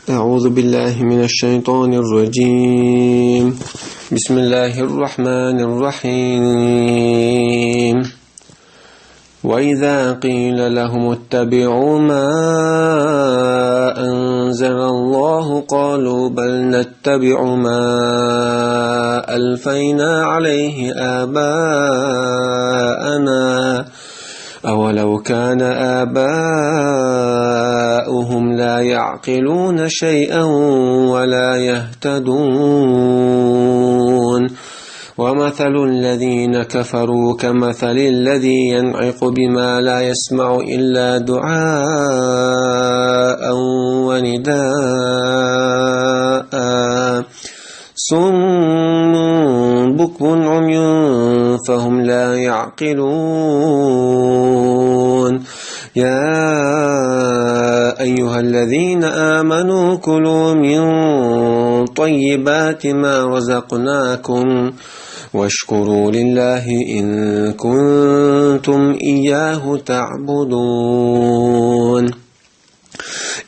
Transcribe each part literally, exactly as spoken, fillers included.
أعوذ بالله من الشيطان الرجيم. بسم الله الرحمن الرحيم. وإذا قيل لهم اتبعوا ما أنزل الله قالوا بل نتبع ما ألفينا عليه آباءنا أولو كان آباؤهم لا يعقلون شيئا ولا يهتدون. ومثل الذين كفروا كمثل الذي ينعق بما لا يسمع إلا دعاء ونداء. صم بكم عمي فهم لا يعقلون. يا أيها الذين آمنوا كلوا من طيبات ما رزقناكم واشكروا لله إن كنتم إياه تعبدون.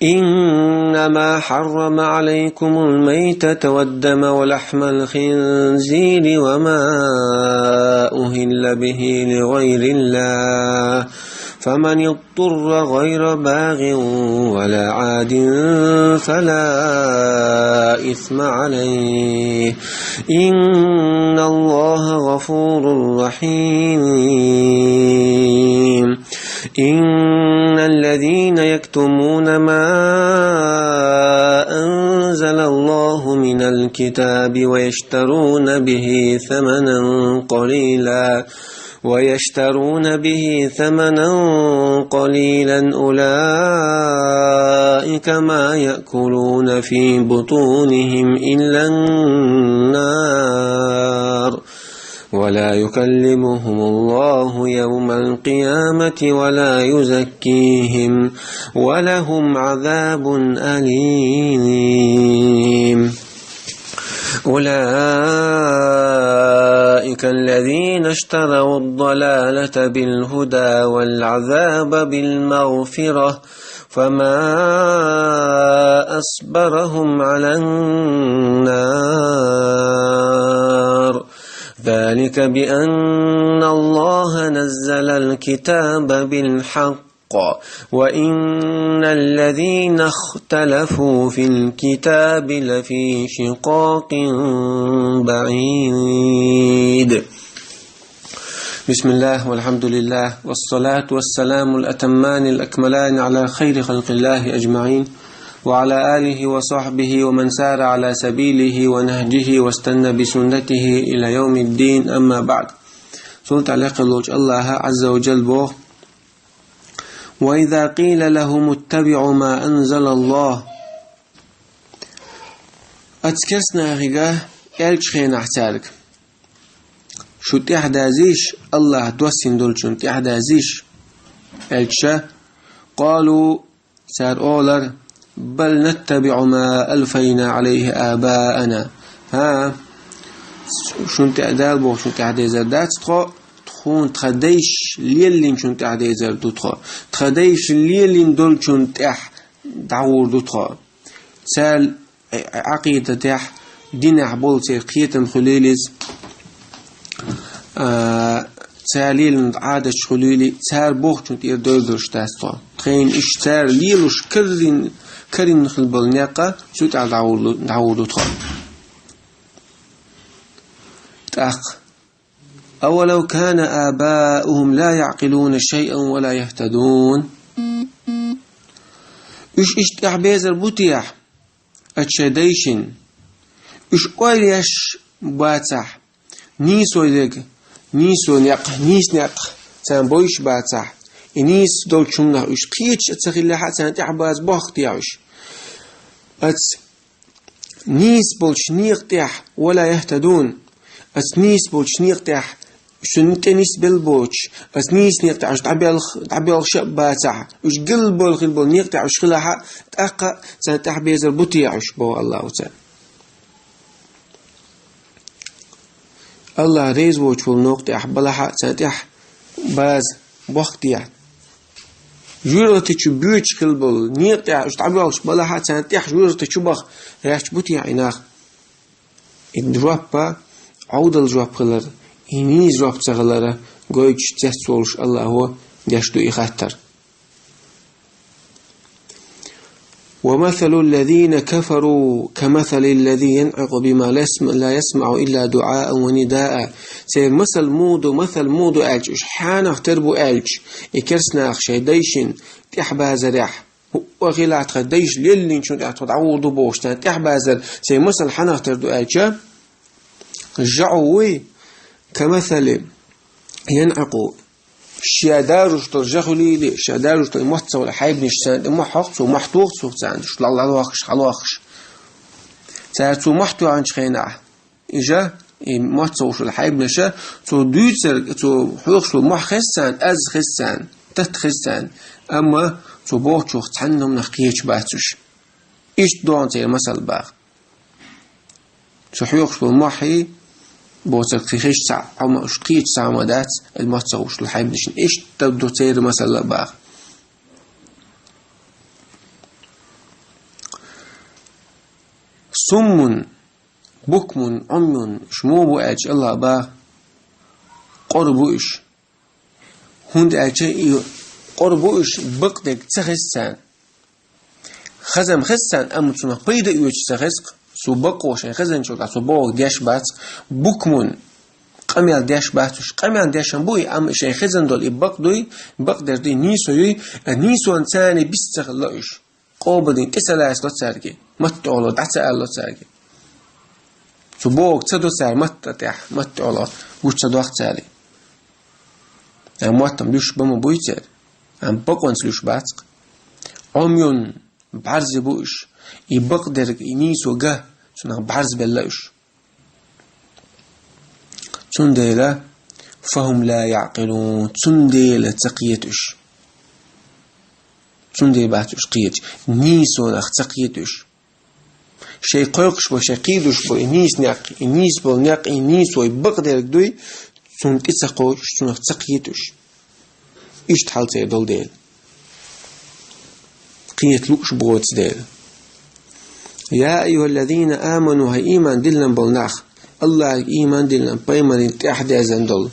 إنما حرم عليكم الميتة والدم ولحم الخنزير وما أهل به لغير الله، فمن اضطر غير باغ ولا عاد فلا إثم عليه، إن الله غفور رحيم. إن الذين يكتمون ما أنزل الله من الكتاب ويشترون به ثمنا قليلا ويشترون به ثمنا قليلا أولئك ما يأكلون في بطونهم إلا النار ولا يكلمهم الله يوم القيامة ولا يزكيهم ولهم عذاب أليم. أولئك الذين اشتروا الضلالة بالهدى والعذاب بالمغفرة، فما أصبرهم على النار. ذلك بأن الله نزل الكتاب بالحق وإن الذين اختلفوا في الكتاب لفي شقاق بعيد. بسم الله والحمد لله والصلاة والسلام الأتمان الأكملان على خير خلق الله أجمعين وعلى آله وصحبه ومن سار على سبيله ونهجه واستنى بسنته إلى يوم الدين، أما بعد. Султан лекхе волчу Аллаха Азза ва Джалла боху: «وإذا قيل لهم اتبعوا ما أنزل الله». Оцу керстанахига аьллачу хенахь цаьрга: «Шу тӀаьхьадазийша, Аллаха доссийна долчунна тӀаьхьадазийша», аьлча, «قالوا», цара олар: «بل نتبع ما ألفينا عليه آباءنا». ХӀа, шуна тӀе-, Дала бохучунна тӀаьхьадезар дац тхо, тхуна тхан дайша леллинчунна тӀаьхьадезар ду тхо. Тхан дайша леллина долчунна тӀехь дӀагӀур ду тхо. Царна Ӏакъидатехь, динехь болу церан кхетам хуьлийла иза, а, цара леллина Ӏадаташ хуьлийла, цара бохучунна тӀера дойла долуш дац тхо. Тхайна уьш цара лелош карийна, карийна хила болу некъ, цу тӀехь дӀагӀур ду, дӀагӀур ду тхо. ТӀаккха: «أولو كان آباؤهم لا يعقلون شيئا ولا يهتدون». Уьш иштта тӀаьхьабезар бу техьа оцу шайн дайшин? Уьш ойла еш бацахь, нийсо ерг, нийсо некъ, нийса некъ царна бойуш бацахь, и нийса долчу хӀуманах уьш кхеташ а ца хиллехь а, царна тӀаьхьабаза бохку техьа уьш? Оцу нийса болчу некъа тӀехь, «ولا يهتدون», оцу нийса болчу некъа тӀехь, шуна тӀе нисбелла боцуш, оцу нийса некъа тӀехь уьш дӀабелх-, дӀабелхаш а бацахь, уьш гилбойла хила болу некъа тӀехь уьш хилахь а, тӀаккха царна тӀаьхьабезар бу техьа уьш, боху Аллахьа. Аллахь реза воцуш волу некъа тӀехь балахь а, царна тӀаьхьабаза бохку техьа? жожагӀате чу боьдуш хила болу, некъа тӀехь уьш дӀабоьлхуш балахь а, царна тӀехь жожагӀате чу баха гӀерташ бу те и нах? И жоп а, Ӏовдал жоп хилар, и нийса жоп ца хилар гойтуш, цецволуш АллахӀа деш ду и хаттар. ومثل الذين كفروا كمثل الذي ينعق بما لا يسم-، لا يسمع إلا دعاء ونداء. Церан масал муха ду, масал муха ду аьлча, уьш хьанах тера бу аьлча, и керстанаха шайн дайшин тӀехьабазарехь, хӀуъа хилахь тхан дайша леллинчун тӀехь тхо дӀагӀур ду бохуш, царна тӀехьабазар, церан масал хьанах тера ду аьлча, жаӀу вуй, كمثل ينعق, ша даржуш долу жа хуьлийла, ша даржуш долу мотт ца хуьлу хьайбанаш царна тӀе мохь хьокху цо, мохь туху цо царна, уьш лал-, лалохкуш, хьалохкуш. Цара цо мохь тоьхначу хенахь, и жа, и мотт ца хуьлуш долу хьайбанаша, цо дуьйцург, цо хьоькхуш долу мохь хеза царна, аз хеза царна, татта хеза царна, амма цо бохучух цхьанна хӀуманах кхеташ бац уьш. Иштта догӀу церан масал баха. Цо хьоькхуш болу мохь а, боцург кхин хезча цхьа хӀума, уьш кхеташ цхьа хӀума дац, и мотт ца хуьлуш долу хьайбанашна. Иштта ду церан масал а баха. صم بكم عمي, уьш муха бу аьлча, АллахӀа баха, къора бу уьш. ХӀунда аьлча и къора бу уьш, бакъдерг ца хеза царна. Хазам хеза царна, амма цунах пайда оьцуш ца хеза-кх, цо бакъо шайн хезначул тӀаьхьа цо бохург деш бац-кх. بكم, къамел деш бац уьш. Къамел деш хӀун бу и, амма шайн хезна долу и бакъ дуй, бакъдерг дуй, нийсо юй, а нийсонан царна бис ца хилла уьш. Къобалдина тӀе ца лацало цаьрга, матта оло дӀа ца аьлло цаьрга. Цо бохург ца до цара матта тӀехь, матта оло гучу ца доху цаьрга. Амма мотт-м луьйш бан ма буй церан, амма бакъонца луьйш бац-кх. عمي, бӀарзе бу уьш, и бакъдерг, и нийсо ган, цунах бӀарзбелла уьш. Цундела, فهم لا يعقلون, цундела ца кхета уьш. Цундела бац уьш кхеташ, нийсонах ца кхета уьш. Шайн кхойкхуш бо, шайн кхийдош бо и нийса некъ, и нийса болу некъ, и нийсо, и бакъдерг дуй, цунна тӀе ца кхочуш, цунах ца кхета уьш. Иштта хьал церан долу дела. Кхета лууш боцу дела. يا أيها الذين آمنوا, хӀай ийман диллина болу нах, АллахӀе ийман диллина, пайхамарна тӀаьхьа дезна долу.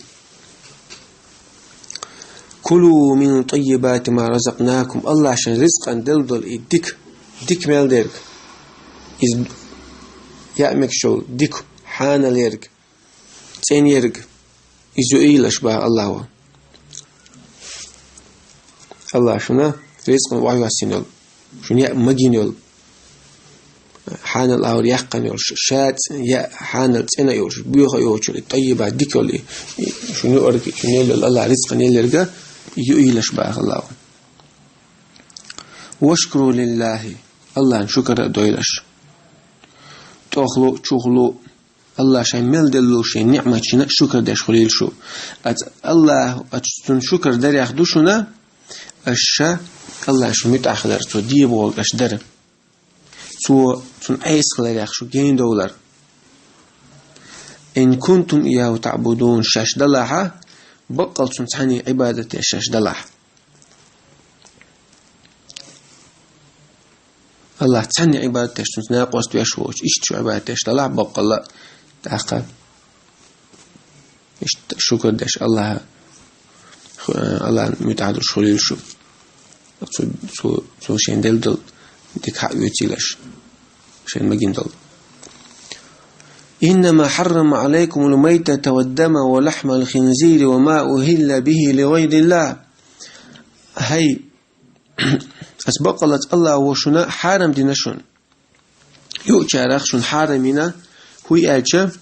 كلوا من طيبات ما رزقناكم, АллахӀа шайн ризкъан делла долу и дика, дика мел дерг. Иза яа мегаш йолу дика, хьанал ерг, цӀена ерг, иза юийла аш баха АллахӀа. АллахӀа шуна ризкъан охьайоьссина йолу, шуна яа магийна йолу, хьанал агӀор яьккхина йолуш, ша цӀе-, яа хьанал цӀена йолуш, боьха йоцуш йолу, и таййибат дика йолу, и шуна юург, шуна елла йолу АллахӀа ризкъан елларг, юийла аш баха АллахӀа. واشكروا لله, АллахӀан шукар а дойла аш. ТӀехула, чухула, АллахӀа шайн мел делла шайн ниӀматашна шукар деш хуьлийла шу. Аса АллахӀа, аса цунна шукар дарех ду шуна, аш ша АллахӀан шу муьтӀахь хилар, цо дебагӀорг аш дар. Цо, цунна Ӏеса хиларех шу генадовлар. إن كنتم إياه تعبدون, шаьш далахьа, баккъал цунна цхьаьна Ӏибадат деш шаьш далахьа. АллахӀа цхьаьна Ӏибадат деш, цунца накъост веш воцуш, иштта шу Ӏибадат деш далахьа баккъалла, тӀаккха иштта шукар деш АллахӀа, АллахӀан муьтӀахь долуш хуьлийла шу. Цо, цо, цо шайн делла долу дика хьаоьцийла аш, шайн магийна долу. إنما حرم عليكم الميتة والدم ولحم الخنزير وما أهل به لغير الله. ХӀай, аса баккъаллаца АллахӀа шуна хьарам дина шуна. Юучарах шуна хьарам йина, хӀун аьлча,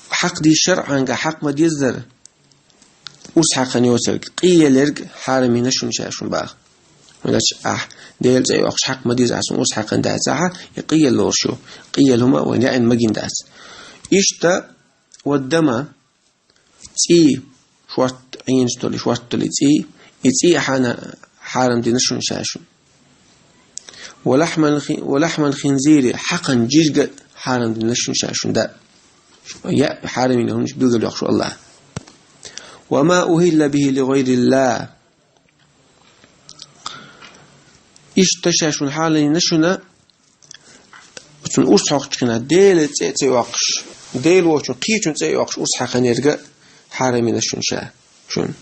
хьакъ дийца шарӀанга хьакъ ма-деззара, урс хьакхана йоцург, къе елларг хьарам йина шуна ша шуна баха. ХӀунда аьлча ахь Делан цӀе йоккхуш хьакъ ма-деззара, ахь суна урс хьакхана дац ахьа, и къе елла лоруш ю. Къе елла хӀума вайна яийна магийна дац. Иштта, والدم, цӀий, шортта Ӏийначу долу, шортта долу цӀий, и цӀий хьана хьарам дина шуна ша шуна. ولحم الخ-, ولحم الخنزير, хьакхан жижиг хьарам дина шуна ша шуна даа. Яа хьарам йина хӀуманаш билгал йоккхуш ю АллахӀа. وما أهل به لغير الله. Иштта ша шуна хьалайна шуна, цунна урс хьокхучу хенахь Делан цӀе а ца йоккхуш, Дела воцчун кхечун цӀе а йоккхуш урс хьаькхна ерг а хьарам йина шуна ша, шуна.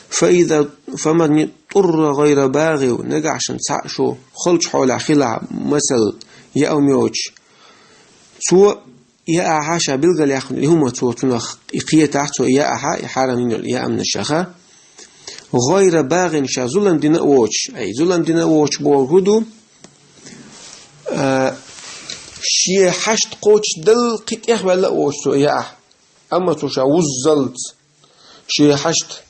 فإذا فمن اضطر غير باغ, нагахь шуна цхьаъ шу халчу хьолехь хилахь, масал, яа хӀума йоцуш, цо яахьа ша билгалъяьккхина и хӀума, цо цунах и кхетахь, цо яахьа, и хьарам йина йолу яа хӀуманаш яха. غير باغ, ша зулам дина а воцуш, ай, зулам дина а воцуш бохург хӀун ду? А, шен хьашт кхочушдалла кхин тӀехваьлла а воцуш цо яахь. Амма цо ша вуззалц, шен хьашт,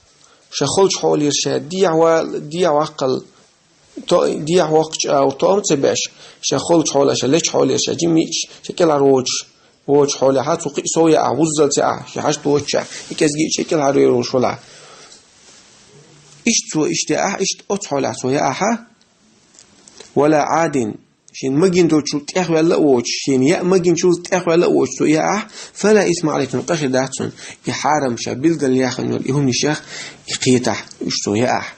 ша халчу хьолера ша дехьа ва-, дехьа ваккхал, то-, дехьа воккхачу агӀор тоам а ца беш, ша халчу хьоле, ша лечу хьолера ша жимма йиъча, ша кӀелхьара воцуш, воцу хьолехь цо кхин сов яахь, вуззалц яахь, шен хьашт воцушехь, и кӀезиг йиъча кӀелхьара вер волуш валахь. Иштта цо иштта яахь, иштта оцу хьолехь цо яахьа. ولا عاد, шен магийна долчул тӀехваьлла а воцуш, шен яа магийначул тӀехваьлла а воцуш цо яахь, فلا إثم عليه, цунна къа хир дац цунна. И хьарам ша билгалъяьккхина йолу и хӀуманаш яха, и кхетахь, уьш цо яахь.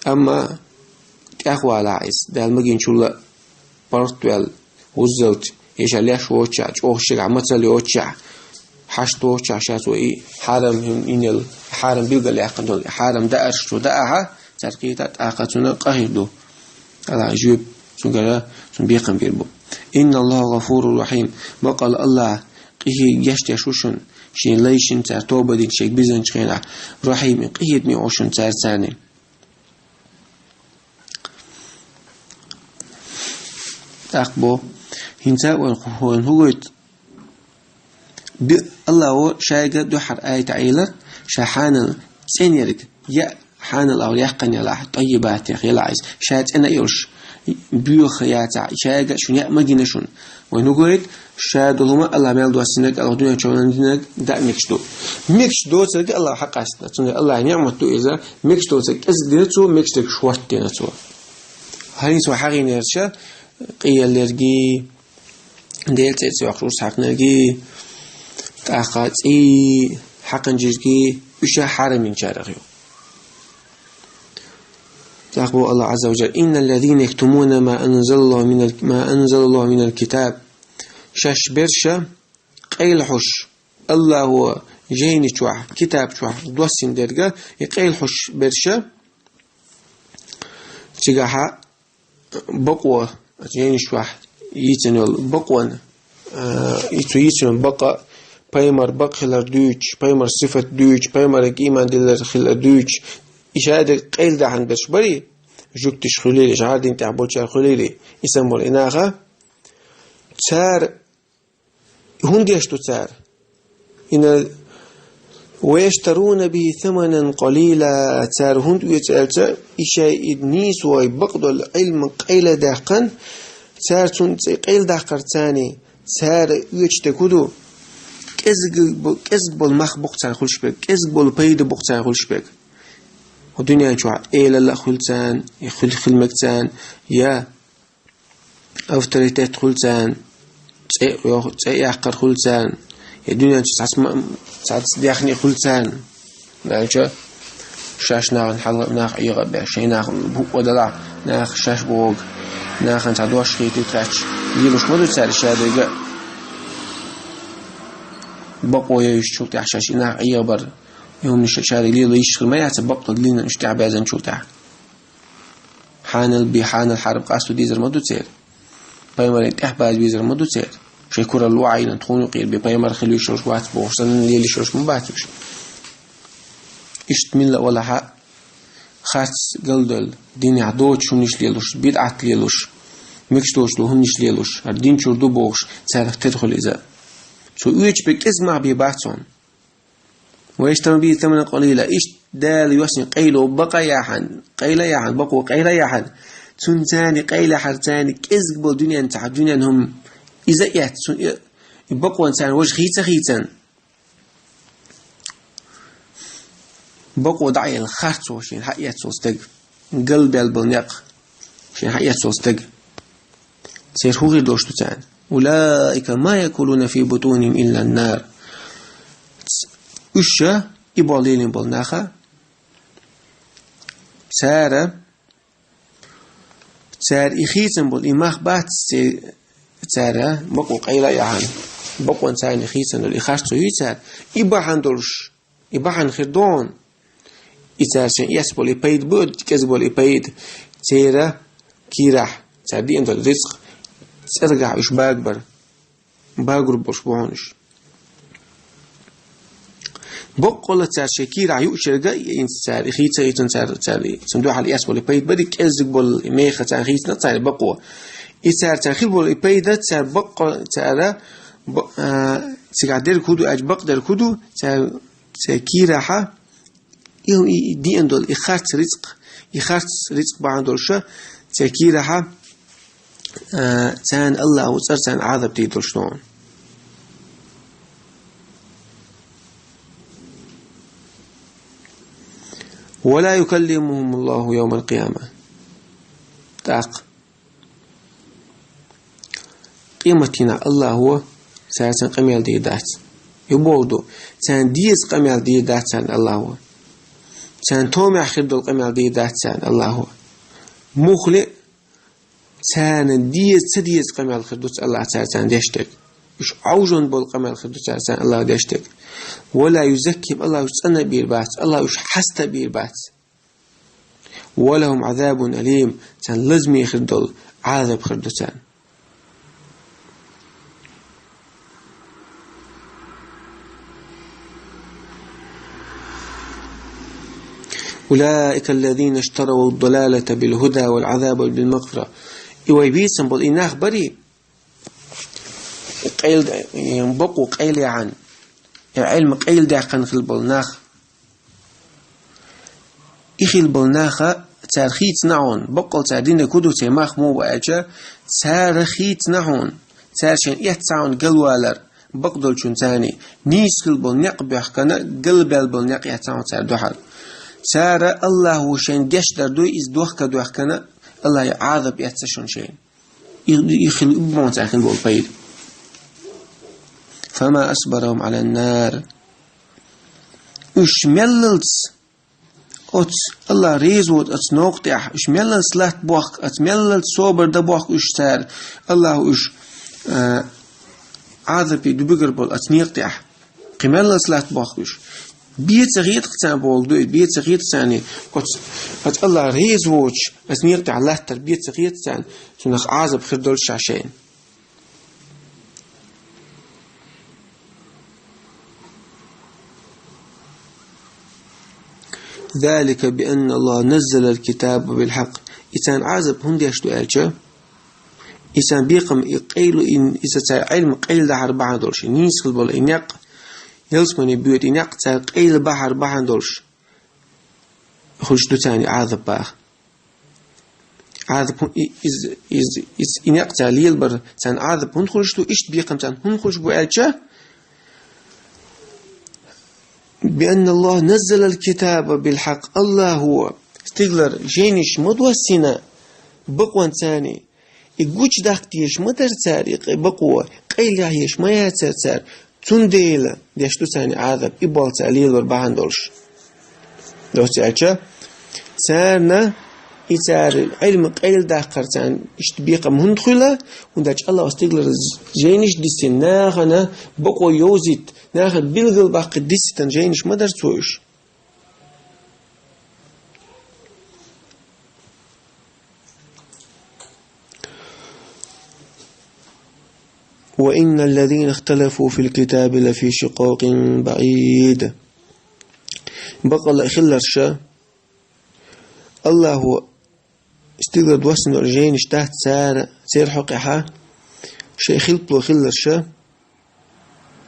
Амма тӀехвалахь иза, Дала магийначул а паргӀат ваьлла, вуззалц, я ша леш воцушехь, чӀогӀа шегахь мацалла йоцушехь, хьашт воцушехь, ша цо и хьарам хӀума йинел, хьарам билгалъяьккхина долу, и хьарам даарш цо даахьа, цара кхетахь, тӀаккха цунна къа хир ду. Аллахь жоьпа цуьнгара, цунна бекхам бийр бу. إن الله غفور رحيم. Баккъалла Аллахь къинхьегаш деш ву шуна, шен лайшна цара тоба дина шега бирзинчу хенахь, рахьим, къинхетаме ву шуна цаьрца. ТӀаккха бо, хӀинца а вайна хӀун гойту? Би-, Аллахо шайга дуьххьара аят Ӏелира, ша хьанал цӀена ерг, яа хьанал агӀор яьккхина ялахь, тӀаййибатех ялахь иза, ша цӀена а йолуш, боьха яцахь, шайга шуна яа магийна шуна. Вайна хӀун гойту, ша долу хӀума Аллахь мел доссинарг, Аллахо дуьнен чу ван динарг даа мегаш ду. Мегаш доцург Аллахо хьакъастина. Цундела Аллахьан ниӀмат ду иза, мегаш доцург кӀезиг дина цо, мегаш дерг шортта дина цо. ХӀинца вай хьахийнера ша, къияллерги, Делан цӀе ца йоккхуш урс хьаькхнарги, тӀаккха цӀий хьаькхначаьрги, уьш а хьарам йинчарах ю. ТӀаккха боху Аллахь Ӏазза ва Жалла: إن الذين يكتمون ما أنزل الله من ال-، ما أنزل الله من الكتاب. Шаьш берш а къайлахьуш, Аллахо жайни чохь, китаб чохь доссина дерг а, и къайлахьуш берш а, цигахьа бакъо, оцу жайнаш чохь йийцина йолу бакъонан, а, и цу йийцина йолу бакъа, пайхамар бакъ хилар дуьйцуш, пайхамар сифат дуьйцуш, пайхамарга ийман диллар хилар дуьйцуш, и шадерг къайла дахьана берш барий, жуьгташ хуьлийла, жӀар дин тӀехь болчара хуьлийла, и санна болу и наха, цара ХӀунда деш ду цара? Ина: «ويشترون به ثمنا قليلا». Цара хӀунда оьцу аьлча, и шайн и нийсо, и бакъдолу Ӏилма къайладаьккхина, цара цунна цӀе къайладаккхарца, цара оьцуш дерг хӀун ду? КӀезиг бо-, кӀезиг болу мах бу-кх царна хуьлуш берг, кӀезиг болу пайда бу-кх царна хуьлуш берг. Хьо дуьнен чохь элала а хуьлу царна, я хуьлу хила мега царна, я авторитет хуьлу царна, цӀе йох-, цӀе яккхар хуьлу царна, я дуьнен чу цхьацца ма-, цхьацца даьхни хуьлу царна. Аьлча, шаьш нахана хьала нах Ӏеха а беш, шайн нах букъо далахь, нах шаьш боху, нахана цхьа дош хийтира кхаьчча, лелуш ма ду цара шадерг а. Бакъо йойшучул тӀаьхьа шаьш и нах Ӏеха бар, и хӀуманаш шадерг лело йиш хир ма яц, бакъдолу динан уьш тӀехь баьзначул тӀаьхьа. Хьанал бен, хьанал хьарам къасто дезар ма ду церан. Пайхамаран тӀехь база везар ма ду церан. Шайн куралла ву Ӏайна, тхуна юкъера бен пайхамар хила йиш йолуш вац бохуш, санна лела йиш йолуш ма бац уьш. Иштта милла а валахьа, харц галдолу, динехь доцу хӀуманаш лелуш, бидӀат лелуш, мегаш доцу хӀуманаш лелуш, хӀара дин чуьра ду бохуш, царах тера хуьлу иза. Цо оьцуш берг кӀезиг мах бен бац хьуна. «ويشترون به ثمنا قليلا». Иштта Дала йоссина къайло бакъа яхьан, къайла яхьан, бакъо къайла яхьан. Цунна царна къайлахьарца кӀезиг болу дуьнен цхьа, дуьнен хӀума иза а эцна, цунна и, и бакъонца царна важа хийца а хийцина. Бакъо дӀа а елла харцо шена хьаэцна волу стаг. Галбаьлла болу некъ шена хьаэцна волу стаг. Церан хӀун хир долуш ду царна? «أولئك ما يأكلون في بطونهم إلا النار». Уьш а, и болу лелийна болу наха, цара Цара и хийцам болу и мах бац цара бакъо къайла а яхьана. Бакъонца царна хийцам долу и харцо ю цара. И бахьана долуш, и бахьана хир догӀун. И цара шайн эс болу и пайда бу, кӀезиг болу и пайда. Церан кийрахь, цара деана долу рицкъ, цӀергахь уьш багабар. Багур болуш бу хьуна уьш. Боккъала цара шайн кийрахь юучуьрга а, инца цара, хийца а хийцина цара, цара, цунна дуьхьал эс болу пайда барий, кӀеззиг болу меха царна хийцина цара бакъо. И цара, цара хила болу и пайда, цара бакъо, цара, бо-, а, цигахь дерг хӀун ду аьлча, бакъдерг хӀун ду, цара, цара кийрахьа, и, и, и деана долу, и харц рицкъ, и харц рицкъ бахьана долуша, церан кийрахьа, а, царна Аллаху цӀар царна Ӏазап дийр долуш догӀу. «ولا يكلمهم الله يوم القيامة». ТӀаккха. Къематдийнахь Аллахо цаьрца къамел дийр дац. Ю боху ду, царна деза къамел дийр дац царна Аллахо. Царна томехь хир долу къамел дийр дац царна Аллахо. Муххале а царна деза, ца деза къамел хир дуц Аллахо цаьрца деш дерг. Уьш Ӏовжон болу къамел хир ду цаьрца Аллахо деш дерг. «ولا يزكيهم», Аллахо уьш цӀанбийр бац, Аллахо уьш хьаставийр бац. «ولهم عذاب أليم», царна лазаме хир долу Ӏазап хир ду царна. «أولئك الذين اشتروا الضلالة بالهدى والعذاب بالمغفرة». И вай бийцам болу и нах барий, къайла-, бакъо къайла яхьана, и Ӏилма къайладаьккхина хила болу нах. И хила болу наха цара хийцина хьуна, баккъал цара динарг хӀун ду, церан мах муха бу аьлча, цара хийцина хьуна, цара шайна эцна хьуна галвалар, бакъдолчун царний, нийса хила болу некъ боьхкана, галбаьлла болу некъ эцна хьуна цара дуьхьал. Цара Аллахо шайна гечдар дуй, иза дохка доьхкана, Аллахо Ӏазап эцна шуна шайна. И, и хила, и бу хьуна царна хила болу пайда. «فما أصبرهم على النار». Уьш меллалц оцу Аллах реза воцу оцу новкъа тӀехь, уьш меллалц латта бохку, оцу меллалц собар дан бохку уьш цара, Аллахо уьш, а, Ӏазапе дубигар болу оцу некъа тӀехь. Кхин меллалц латта бохку уьш. Бен ца хета-кх царна боху дуй, бен ца хета-кх царна оцу, оцу Аллах реза воцуш оцу некъа тӀехь латтар, бен ца хета-кх царна, цунах Ӏазап хир долуш ша шайна. «ذلك بأن الله نزل الكتاب بالحق». И царна Ӏазап хӀунда деш ду аьлча, и царна бекхам, и къайла, и, иза цара Ӏилма къайладахьар бахьана долуш, и нийса хила болу и некъ, ялсамане боьду и некъ цара къайла бахьар бахьана долуш, хуьлуш ду царна и Ӏазап баха. Ӏазап хӀун-, и-, из-, из-, из-, и некъ цара лелабар царна Ӏазап хӀунда хуьлуш ду, иштта бекхам царна хӀунда хуьлуш бу аьлча, «بأن الله نزل الكتاب بالحق». Аллахо стигалара жайнаш ма доссийна бакъонца царний, и гучудаккха дезаш ма дара цара и къ-, бакъо, къайла яхьа езаш ма яцара цара, цундела деш ду царна Ӏазап, и болу цара лелабар бахьана долуш. Доцца аьлча, царна и цара Ӏилма къайладаккхар царна иштта бекхам хӀунда хуьлу, хӀунда аьлча Аллахо стигалара жайнаш диссина, нахана бакъо йовзийта, нахана билгалбаккха дисситина жайнаш ма дара цо уьш. «وإن الذين اختلفوا في الكتاب لفي شقاق بعيد». Бакъалла хилларша, Аллахо стигалара доссийна долу жайнаш дац цара, церан хьокъехьа, шайн хилпало хилларша,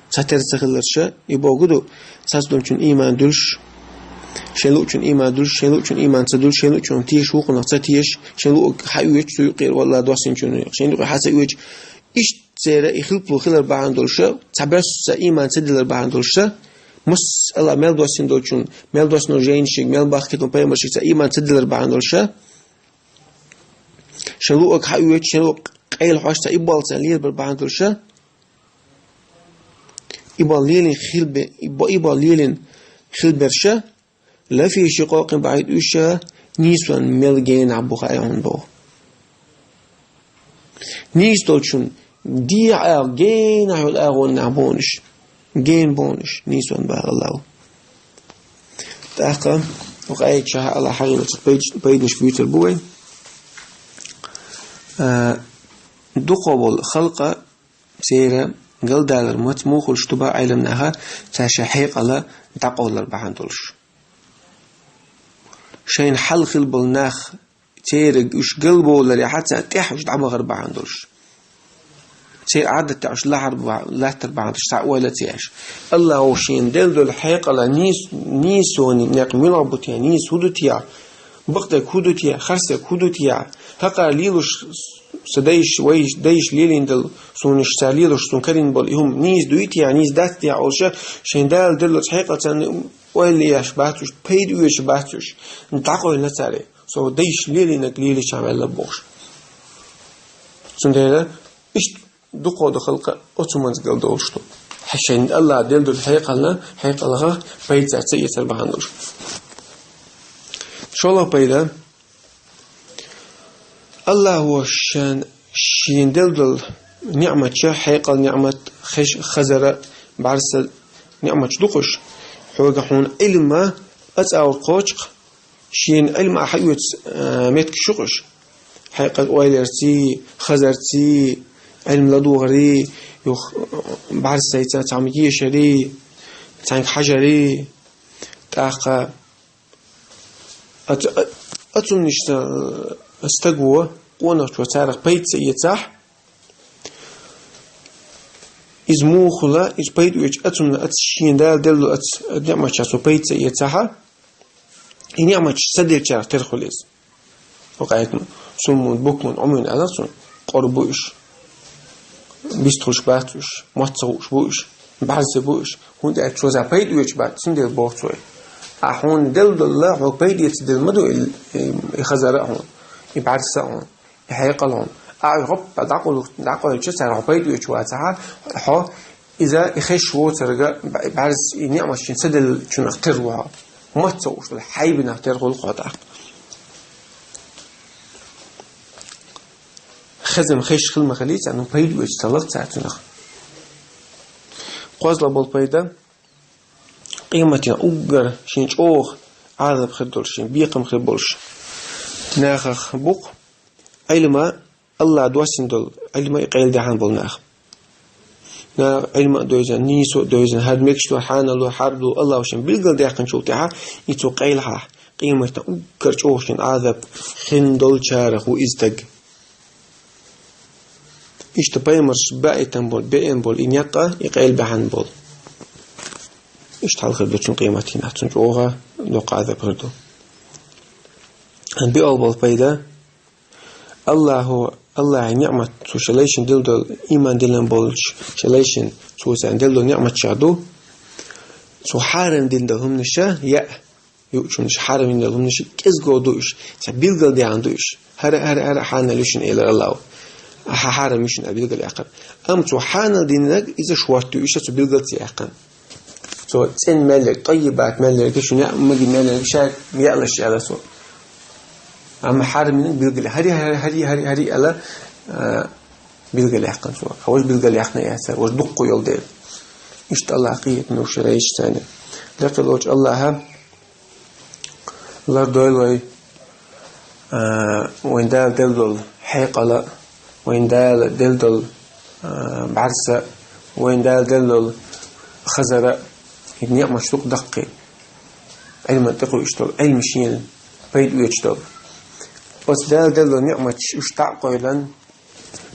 цхьатерра ца хилларша, и боху ду, цхьацдолчун ийман дуьлуш, шайн луучун ийман дуьлуш, шайн луучун ийман ца дуьлуш, шайн луучун тешаш, вукхунах ца тешаш, шайн луъург хьаоьцуш, цу юкъера валла доссийначун, шайн юкъера хьа ца оьцуш. Иштта церан и хилпало хилар бахьана долуша, цхьаберш а ийман ца дилар бахьана долуша, масала мел доссийна долчун, мел доссийна жайнашка, мел бахкийтина пайхамаршка цхьа ийман ца дилар бахьана долуша, шайн луъург хьаоьцуш, шайн луъург къайла хьош цхьа и болу цхьа лелабар бахьана долуша, и болу лелийна хилбе-, и бо-, и болу лелийна хилберша, «لفي شقاق بعيد», уьш нийсонан мел генахь бу хаьий хьуна боху. Нийса долчун дехьа агӀо, генахь йолу агӀонна нах боху уьш. Гена боху уьш, нийсонан бала Аллахо. ТӀаккха оцу аятехь Аллахо хьахийначу пайд-, пайданаш буьйцур бу вай. А, дукхах болу халкъ церан галдалар маца муха хуьлуш ду боху Ӏеламнаха, цара шайн хьекъал дӀакъовлар бахьана долуш. Шайна хьал хилла болу нах, церан уьш галбовларехь, царна тӀехь уьш дӀабахар бахьана долуш. Церан Ӏадатехь уьш лахьар ба-, латтар бахьана долуш, цхьа ойла а ца еш. Аллахо шена делла долу хьекъал нийс-, нийсонан некъ муьлха бу те, нийса хӀун ду те, бакъдерг хӀун ду те, харцдерг хӀун ду те, хӀокхара лелош, сан дайша, вайша, дайша лелийна долу, суна уьш цара лелош, суна карийна болу и хӀума нийса дуй те, нийса дац те олуш, шайн Дала деллачу хьекъалца ойла еш бац уьш, пайда оьцуш бац уьш, дӀакъевлина цара, со дайша лелийнарг лелийча ваьлла бохуш. Цундела иштта дукхах долу халкъ оцу хӀуманца галдолуш ду. Хьан шайн Аллахо делла долу хьекъална, хьекъалах пайда ца эцар бахьана долуш. ШолгӀа пайда. Аллахо шен, шена делла долу ниъматаш, хьекъал ниъмат, хеш-, хазара, бӀаьрса ниъматаш ду-кх уьш. Хьоьга хьуна Ӏилма ацӀа а кхочу-кх, шена Ӏилма хьаоьцу, а, меттигаш ю-кх уьш. Хьекъал ойларций, хазарций, Ӏилма ладогӀарий, юха бӀаьрсаца цхьамма ешарий, цхьаьнга хьажарий, тӀаккха оцу-, оцу хӀуманашца стаг ву, къонахчо царах пайда ца эцахь, иза муха хуьлу, иза пайда оьцуш оцу хӀуманна, оцу шена Дала делла оцу ниъматашца цо пайда ца эцахь, и ниъматаш ца деллачарах тера хуьлу иза. Вакъайтан суммун, букмун, Ӏумин аьлла цунна, къора бу уьш, бистхуьлуш бац уьш, мотт ца хууш бу уьш, бӀаьрса бу уьш, хӀунда аьлча цо царах пайда оьцуш бац, цундела боху цо. Ахьа хьуна делла долу, хьо пайда эцаделла ма ду и, и, и хазар а хьуна, и бӀаьрса а хьуна, и хьекъал а хьуна. Ахьа гӀоппа дӀакъовлу-, дӀакъовлуча царах хьо пайда оьцуш вацахь, хьо иза и хезаш воцург бӀаьрса и ниъматаш шена ца деллачунах тера ву хьо. Мотт ца хууш долу хьайбанах тера хуьлу хьо тӀаккха. Хезам хезаш хила ма хилий царна, ну, пайда оьцуш ца лар цара цунах. КхозлагӀа болу пайда, къематдийнахь уггар шен чӀогӀа Ӏазап хир долуш, шен бекхам хир болуш нахах бу-кх Ӏилма, Аллахо доссийна долу Ӏилма и къайладаьхьна болу нах. Нах Ӏилма а девзина, нийсо а девзина, хӀара мегаш ду, хьанал ду, хьарам ду, Аллахо шена билгалдаьккхинчул тӀаьхьа, и цо къайлахь, къематдийнахь уггар чӀогӀа шена Ӏазап хин долчарах ву иза стаг. Иштта пайхамарш баийтина болу, беана болу и некъ а, и къайлабаьхьна болу. Иштта хьал хир ду цунна къематдийнахь, цунна чӀогӀа доккха Ӏазап хир ду. БиолгӀа болу пайда. Аллахо, Аллахьан ниъмат, цо шен лайшна делла долу, иман диллина болчу шен лайшна, цо царна делла долу ниъматаш ду. Цо хьарам дина долу хӀуманаш яа, юучу хӀуманаш, хьарам дина долу хӀуманаш кӀезиго ду уьш, цхьа билгалдаьхна ду уьш. ХӀара, хӀара, хӀара хьанал ю шуна, элира Аллахо. Хьа-, хьарам ю шуна билгалъяьккхина. Амма цо хьанал динарг иза шортта ю, иштта цо билгал ца яьккхина. Цо цӀена мел ерг, таййибат мел ерг, шуна яа магийна мел ерг, ша яалаш аьлла цо. Амма хьарамниг билгал, хӀара, хӀара, хӀара, хӀара, хӀара аьлла, а, билгалъяьккхина цо. Важа билгалъяьккхина яцара, важа дуккха йолу дела. Иштта Аллахо къинхетам луш лайшна царна. Лекха волчу Аллахо лардойла вай, а, вайн Дала делла долу хьекъал а, вайн Дала делла долу, а, бӀаьрса а, вайн Дала делла долу хазар а, и ниъматаш дукха даккхий. Ӏилма тӀекхуьуш долу, Ӏилма шена пайда оьцуш долу. Оцу Дала делла долу ниъматаш уьш дӀа а къойлан,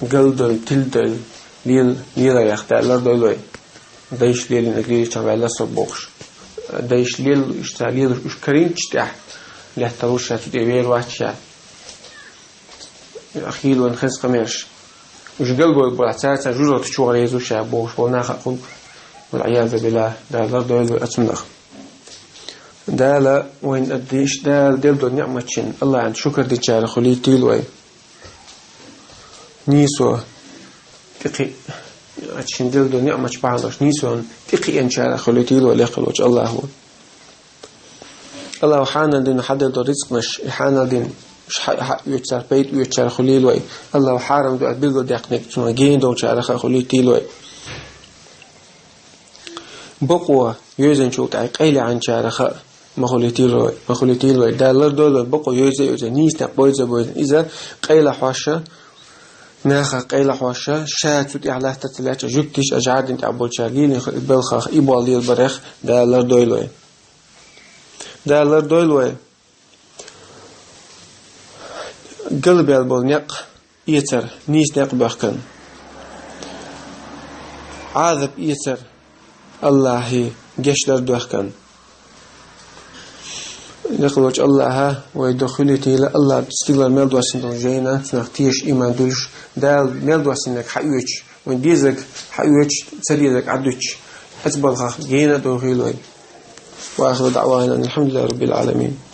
галдойла, тиладойла, лел-, леларех Дала лардойла вай. Дайша лелийнарг лелийча ваьлла со бохуш. Дайша лелла уьш, цара лелош уьш карийначу тӀехь, лаьтталуш ша, цу тӀе вер вац ша. Хийла вайн хеза къамелаш. Уьш галгойла бара, цара-цара жожагӀатен чу ваха реза ву ша бохуш болу нах а хуьлу. Вал-Ӏиязу биллахӀ, Дала лардойла вай оцунах. Дала вайн а дийш, Дала делла долу ниъматашна Аллахьан шукар динчарах хуьлийтийла вай. Нийсо тӀекхи-, шена делла долу ниъматаш бахьана долуш нийсонан тӀекхиъначарах хуьлийтийла вай лекха волчу Аллахо. Аллахо хьанал дина хьаделла долу рицкъанаш, и хьанал дина Уж хьа-, хьаоьцуш цар, пайда оьцуш цар хулийла вай. АллахӀа хьарам ду аьнна билггал даьккхинарг, цунах гена долчарех а хулийтийла вай. Бокъо йовзанчул тӀехьа къайлаьхьначарех а ма хулийтийла вай, ма хулийтийла вай. Дала лардойла вай, бокъо йовза а йовза, нийса никъ бойза а бойза. Иза къайлахьош, нахах къайлахьош, ша цу тӀехьа латта ца лаьцача жугтиша, жӀардан тӀехь болчара лелийна хилар балхах, и болх лелабарех Дала лардойла вай. Дала лардойла вай галбаьнна бола никъ эцар, нийса никъ бахкан. Ӏазап эцар АллахӀа гешдар дохкан. Никъ лучу АллахӀа вай духьалийтийла, АллахӀа стигалара мел доссийна долу жайна, цунах тешаш, иман дуьллуш, Дала мел доссийнарг хьаоьцуш, вайн дезарг хьаоьцуш, ца дезарг Ӏадуьтуш, оцу балхах гена а дохийла вай. وآخر دعوانا أن الحمد لله رب العالمين.